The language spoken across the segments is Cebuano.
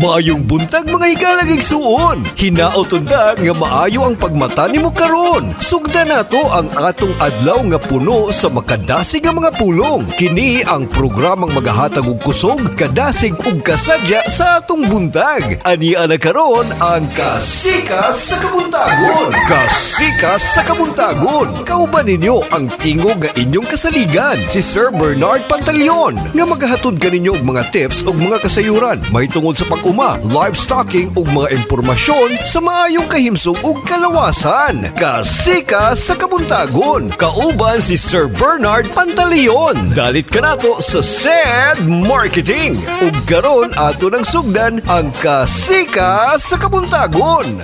Maayong buntag, mga higalang igsuon. Hinaot unta nga maayo ang pagmata nimo karon. Sugda nato ang atong adlaw nga puno sa makadasig nga mga pulong. Kini ang programang magahatag og kusog, kadasig ug kasadya sa atong buntag. Ani ana karon ang Kasika sa Kabuntagon. Kasika sa Kabuntagon. Kauban ninyo ang tingog nga inyong kasaligan, si Sir Bernard Pantaleon, nga magahatod kaninyo og mga tips ug mga kasayuran mahitungod sa pag-uma, livestocking ug mga impormasyon sa maayong kahimsog ug kalawasan. Kasika sa Kabuntagon. Kauban si Sir Bernard Pantaleon. Dalit kanato sa SED Marketing. Ug karon ato nang sugdan ang Kasika sa Kabuntagon.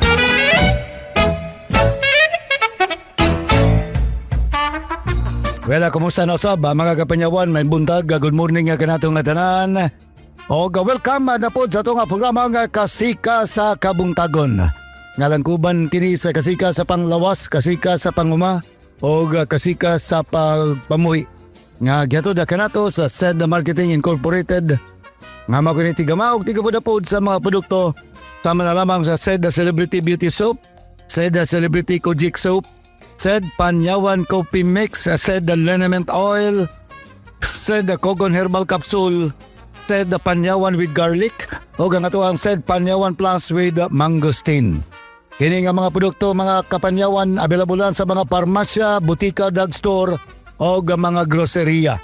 Well, kumusta na sab mga kapanyawan, may buntag, good morning nga kanatong nga tanan. O welcome na po sa itong programa nga Kasika sa Kabuntagon. Ngalangkuban kini sa kasika sa panglawas, kasika sa panguma, o kasika sa pagpamuhi. Nga gihatod na kanato sa SED Marketing Incorporated. Nga mao kini tigama og tigapud sa mga produkto sama na lamang sa SED Celebrity Beauty Soap, SED Celebrity Kojic Soap, SED Panyawan Coffee Mix, SED Liniment Oil, SED Kogon Herbal Capsule, SED Panyawan with Garlic, o ang ato ang SED Panyawan Plus with Mangosteen. Kini nga mga produkto, mga kapanyawan, available lang sa mga parmasya, butika, drugstore o mga groceria.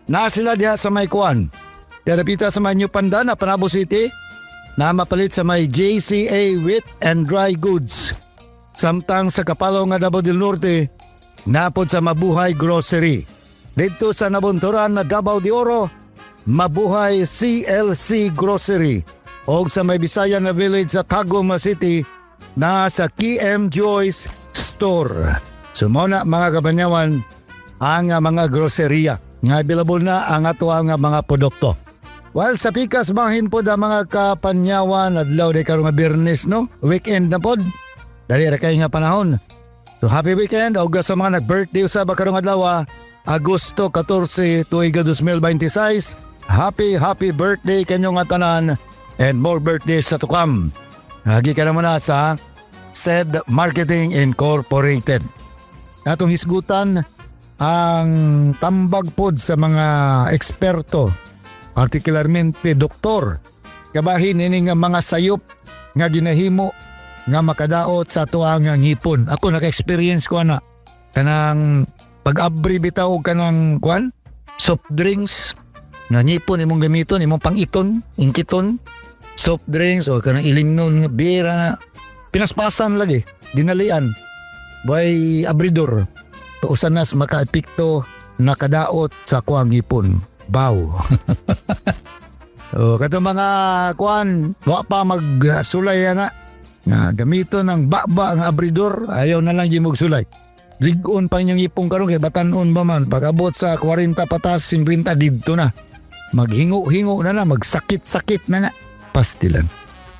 Na sila diha sa may kuan. Terapita sa may New Pandan, na Panabo City, na mapalit sa may JCA Wheat and Dry Goods. Samtang sa Kapalo nga Davao del Norte, napod sa Mabuhay Grocery. Dito sa Nabunturan na Davao de Oro, Mabuhay CLC Grocery. O sa may Bisaya na Village sa Tagum City, na sa KM Joyce Store. So mao na, mga kabanyawan, ang mga groceria nga available na ang ato ang mga produkto. Well, sa pikas mahin pod ang mga kapanyawan, adlaw day karon nga Biyernes, no? Weekend na pod. Dali ra kay nga panahon. So happy weekend og sa mga nag-birthday usab karong adlaw, Agosto 14 tuig 2026. Happy happy birthday kanyo nga tanan and more birthdays sa to come. Hagi ka na muna sa SED Marketing Incorporated. Atong hisgutan ang tambag pod sa mga eksperto, partikularmente doktor, kabahin ini nga mga sayop nga ginahimo nga makadaot sa atuang ngipon. Ako, naka-experience ko ana. Kanang pag-abri bitaw og kanang kuan, soft drinks nga ngipon imong gamiton, imong pangiton, ingkiton, soft drinks o kanang ilimnon nga bira na pinaspasan lagi, dinalian by abridor. Usa nas maka-epekto, nakadaot sa kuang ngipon. Baw. O kato mga kuan, wa pa magsulay ana nga gamiton ng baba nga abridor, ayaw na lang di sulay. Lig-on pa inyong ipong karon kay batanon ba man, pag-abot sa 40 patas 50, didto na. Maghingo-hingo na na, magsakit-sakit na na. Pastilan.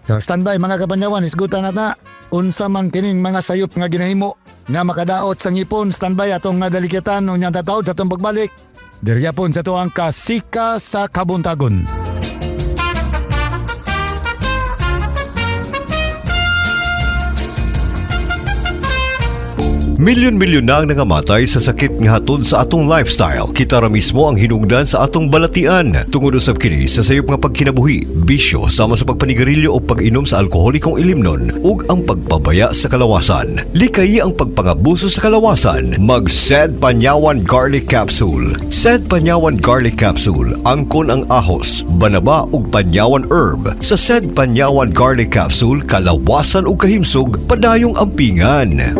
So, standby, mga kabanyawan, isgutan na ta. Unsa man kining mga sayop nga ginahimo nga makadaot sa ngipon? Standby, atong nga dalikitan unyang tatawd sa atong pagbalik. Diri pon sa tuang Kasika sa Kabuntagon. Milyon-milyon na ang nangamatay sa sakit nga hatod sa atong lifestyle. Kita ra mismo ang hinungdan sa atong balatian. Tungod usab kini sa sayop nga pagkinabuhi, bisyo sama sa pagpanigarilyo o pag-inom sa alkoholikong ilimnon ug ang pagpabaya sa kalawasan. Likay ang pagpangabuso sa kalawasan. Mag-Sed Panyawan Garlic Capsule. Sed Panyawan Garlic Capsule, angkon ang ahos, banaba ug panyawan herb. Sa Sed Panyawan Garlic Capsule, kalawasan ug kahimsog padayong ampingan.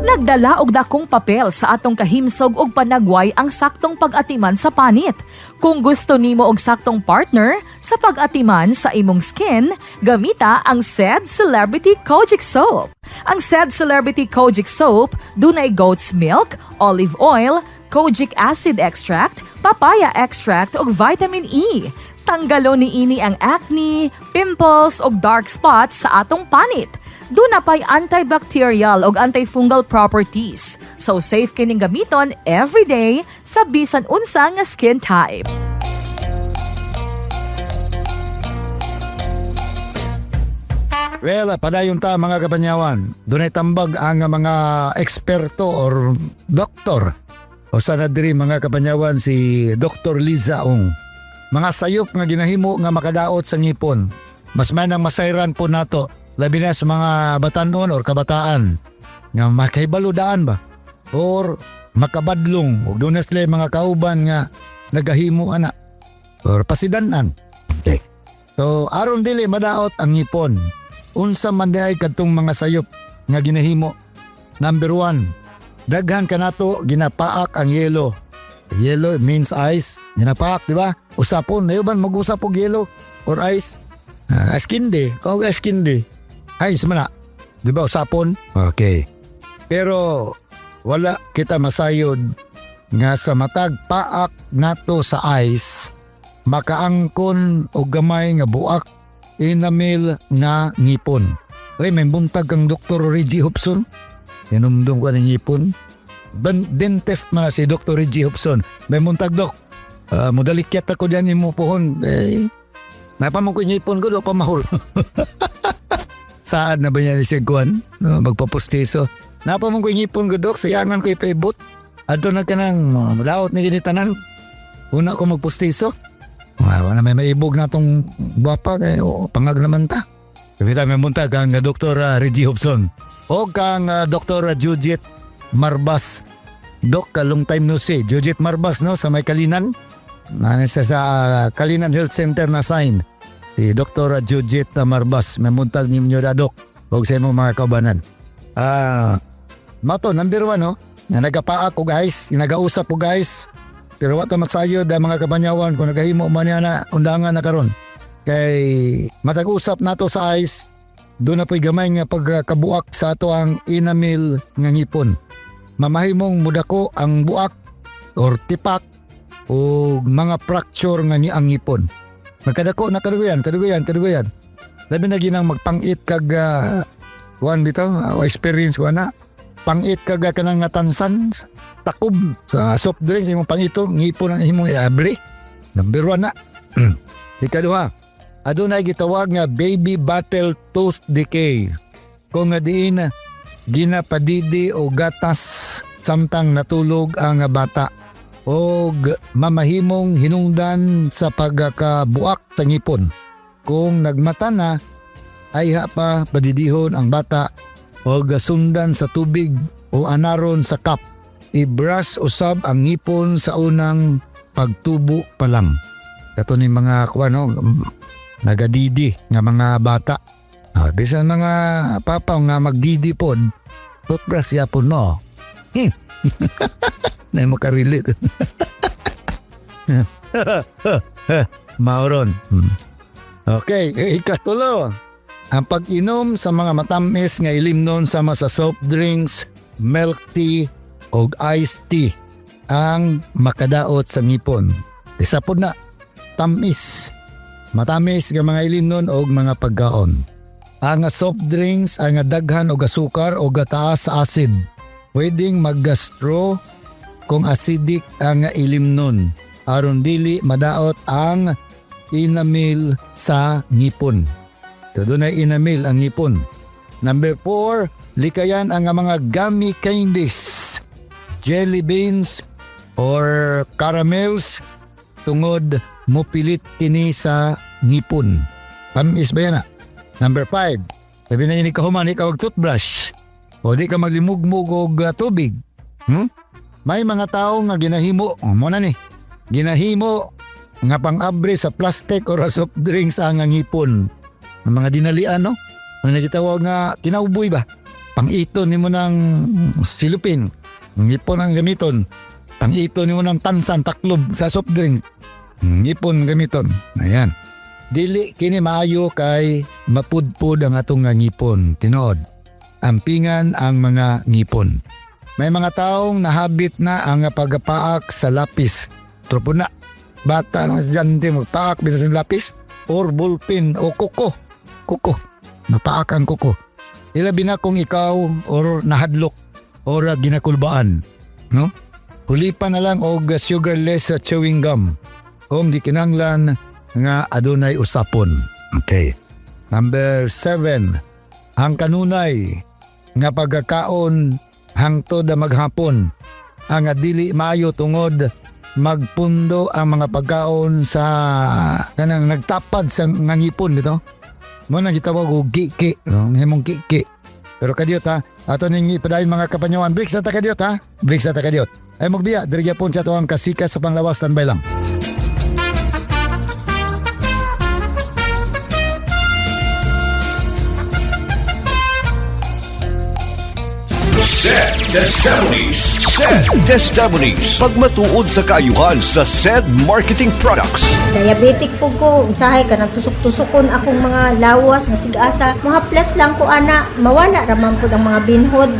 Nagdala og dakong papel sa atong kahimsog ug panagway ang saktong pag-atiman sa panit. Kung gusto nimo og saktong partner sa pag-atiman sa imong skin, gamita ang SED Celebrity Kojic Soap. Ang SED Celebrity Kojic Soap dunay goat's milk, olive oil, kojic acid extract, papaya extract ug vitamin E. Tanggalon niini ang acne, pimples ug dark spots sa atong panit. Duna pay antibacterial ug antifungal properties. So safe kining gamiton every day sa bisan unsa nga skin type. Well, padayon ta, mga kapanyawan. Dunay tambag ang mga eksperto or doktor. O sana diri, mga kapanyawan, si Dr. Liza Ong. Mga sayop nga ginahimo nga makadaot sa ngipon. Mas man ang masayran po nato, labi na sa mga batanon or kabataan nga makahibalo daan ba or makabadlong ug doon na sila mga kauban nga nagahimo ana or pasidanan. Okay. So aron dili madaot ang ngipon, unsa man diay kadtong mga sayop nga ginahimo? Number 1, daghan kanato ginapaak ang yelo. Yelo means ice. Ginapaak, di ba? Usapon, nayo ban mag-usap og yelo or ice? Ah, ice candy. Kung ice candy. Ice man na. Di ba usapon? Okay. Pero wala kita masayod nga sa matag paak nato sa ice, makaangkon og gamay nga buak enamel nga ngipon. Uy, may buntag kang Dr. Reggie Hobson. Hinumdum ko ng ngipon. Dentist man na si Dr. Reggie Hobson. May buntag, Dok. Mudalikyat ako diyan imo pohon. Eh, napamang ko ngipon ko, do pa mahul. Saan na ba yan si Juan? No, magpapustiso. Napamang ko ngipon ko, Dok. Sayangan ko ipaibot. Adto na ka nang laot ni ginitanan. Una ko magpustiso. Wala may maibog na tong gwapa kay oh, pangag naman ta. Kita may buntag ang Dr. Reggie Hobson o kang Dr. Judith Marbas. Dok, long time no see. Judith Marbas, no, sa may Kalinan. Nasa sa Kalinan Health Center na sign. Si Dr. Judith Marbas. May buntag ninyo da, Dok. Huwag sa imong mga kaubanan. Mato, number 1, no? Na nagapaak ko, guys, nagausap ko, guys. Pero wa ta masayod ang mga kabanyawan kung nagahimo man niya na undangan na karon. Kay matag usap nato sa ice, doon na po'y gamay nga pagkabuak sa ato ang enamel nga ngipon. Mamahimong mudako ang buak or tipak o mga fracture nga ni ang ngipon. Magkadako na kadugayan, kadugayan, kadugayan. Labi na ginang magpangit kag kuan dito, experience ko na. Pangit kag kanang nga tansan, takob sa soft drink imong pangito, ngipon ang imong iabri. Number 1 na. Ikaduha, adunay gitawag nga baby battle tooth decay. Kung nga diin ginapadidi o gatas samtang natulog ang bata o mamahimong hinungdan sa pagkakabuak sa ngipon. Kung nagmata na, ay ha pa padidihon ang bata o sundan sa tubig o anaron sa cup. I-brush usab ang ngipon sa unang pagtubo pa lang. Kato ni mga kuan, no, nagadidi nga mga bata. Bisan mga papa nga magdidi pod, toothbrush yapon, no. Na mo ka-relate. Mauron. Okay, ikatulo. Ang pag-inom sa mga matamis nga ilimnon sama sa soft drinks, milk tea o iced tea ang makadaot sa ngipon. Isa pod na, tamis. Matamis nga mga ilimnon og mga pagkaon. Ang soft drinks ang daghan og asukar o taas sa acid. Pwedeng maggastro kung acidic ang ilimnon aron dili madaot ang enamel sa ngipon. So doon ay enamel ang ngipon. Number 4, likayan ang mga gummy candies, jelly beans, or caramels tungod mopilit kini sa ngipon. Tamis ba yan ah? Number 5, sabi na ini kahuman ikaw og toothbrush. O di ka maglimugmug og tubig. May mga tao nga ginahimo, oh, mo na ni, ginahimo nga pang-abre sa plastic or soft drinks ang ngipon. Ang mga dinalian, no? Ang nagitawag nga kinauboy ba? Pang-ito nimo ng silupin. Ngipon ang gamiton. Pang-ito nimo ng tansan, taklob sa soft drink. Ngipon gamiton. Ayan. Dili kini maayo kay mapudpud ang atong nga ngipon. Tinuod. Ampingan ang mga ngipon. May mga taong nahabit na ang pagapaak sa lapis. Trupo na. Bata ng estudyante magpaak bisa sa lapis or ballpen o kuko. Kuko. Napaak ang kuko. Ilabi na kung ikaw or nahadlok or ginakulbaan. No? Hulipan na lang og sugarless chewing gum. Kung di kinanglan nga adunay usapon. Okay. Number 7, ang kanunay nga pagkakaon hangtod na maghapon ang dili maayo tungod magpundo ang mga pagkaon sa kanang nagtapad sa nga ngipon bitaw. Mo nang gitawag og giki, no? Himong giki. Pero kadiyot ha, ato ning ipadayon, mga kapanyawan. Break sa ta kadiyot ha. Break sa ta kadiyot. Ay magbiya, diri gyapon sa ato ang Kasika sa Panglawas, standby lang. Said Testimonies. Said Testimonies. Pagmatuod sa kaayuhan sa said marketing products. Diabetic po ko, usahay kanang tusok-tusokon akong mga lawas, masig-asa. Mahaplas lang ko ana, mawala raman po ang mga binhod.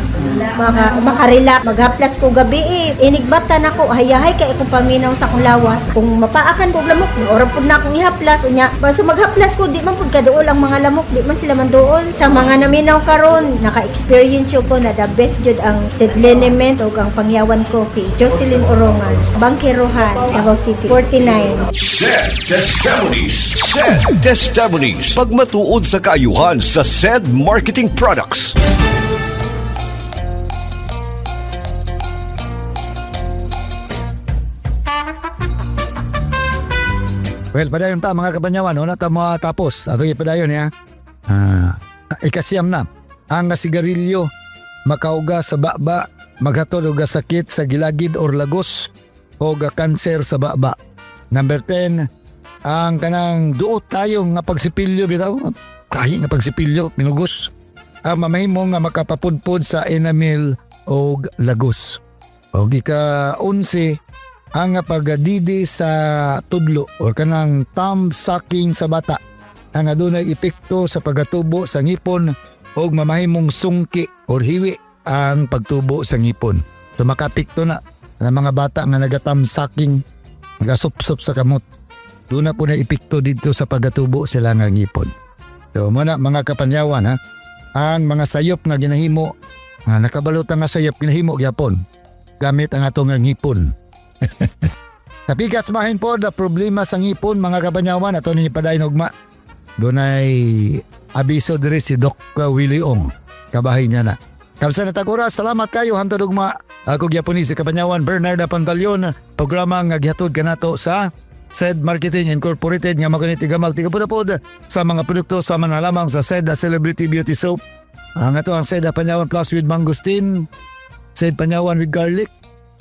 Makarela, maghaplas ko gabi eh. Inigbata na ko, hayahay kay akong paminaw sa akong lawas. Kung mapaakan ko og lamok, ora pud na akong ihaplas unya. Basta maghaplas ko, di man pud kaduol ang mga lamok, di man sila manduol. Sa mga naminaw karon, naka-experience jud ko na the best jud ang said liniment ug ang Pangyawan Coffee. Jocelyn Orongan, Bangkerohan, Davao City, 49. Said Testimonies. Said Testimonies. Pagmatuod sa kaayuhan sa said marketing products. Well, padayon ta, mga kapanyawan, una ta mo tapos. Ato ipadayon niya. Ikasiyam na. Ang sigarilyo makauga sa baba, maghatod og sakit sa gilagid or lagos o ga kanser sa baba. Number 10, ang kanang duot tayo nga pagsipilyo bitaw. Kahi nga pagsipilyo, minugos. Ang mamahimo nga makapapudpud sa enamel og lagos. Og ika-11, ang pagadidi sa tudlo or kanang thumb sucking sa bata ang adunay epekto sa pagatubo sa ngipon og mamahimong sungki or hiwi ang pagtubo sa ngipon. So makapikto na ang mga bata nga naga-thumb sucking, nagasupsop sa kamot. Doon na po na epekto dito sa pagatubo sila nga ngipon. So muna, mga kapanyawan ha, ang mga sayop nga ginahimo, nga nakabalot nga sayop ginahimo gyapon gamit ang atong nga ngipon. Tapikas mahin po na problema sa ngipon, mga kapanyawan, ato ninyo padayon ugma. Dunay abiso diri si Doc Willie Ong. Kabahay niya na. Kamsa na tagura, salamat kayo hantod ugma. Ako gyapon ni si Kapanyawan Bernard Pantaleon, programa nga gihatod kanato sa SED Marketing Incorporated nga makunit gamal tigapud sa mga produkto sama na lamang sa SED Celebrity Beauty Soap. Ang ato ang SED Panyawan Plus with Mangosteen, SED Panyawan with Garlic,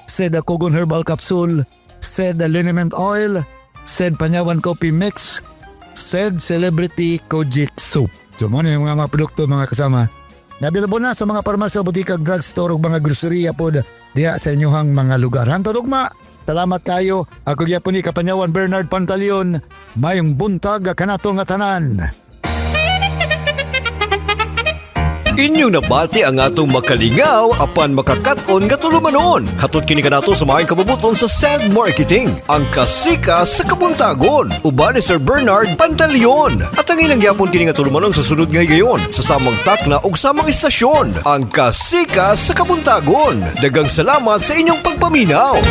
SED Kogon Herbal Capsule, SED Liniment Oil, SED Panyawan Coffee Mix, SED Celebrity Kojic Soap. So mo na yung mga produkto, mga kasama. Nabilabo na sa mga parmasya, butika, drugstore ug mga groceria pod diha sa inyong mga lugar. Hantod ugma. Salamat kayo. Ako gyapon ni Kapanyawan Bernard Pantaleon. Mayong buntag kanato nga tanan. Inyong nabati ang atong makalingaw apan makakaton nga tulumanon. Hatod kini kanato sa maayong kabubuton sa SAD Marketing, ang Kasika sa Kabuntagon. Uban ni Sir Bernard Pantaleon. At ang ilang gyapon kini nga tulumanon sa sunod nga higayon sa samang takna ug samang istasyon. Ang Kasika sa Kabuntagon. Dagang salamat sa inyong pagpaminaw.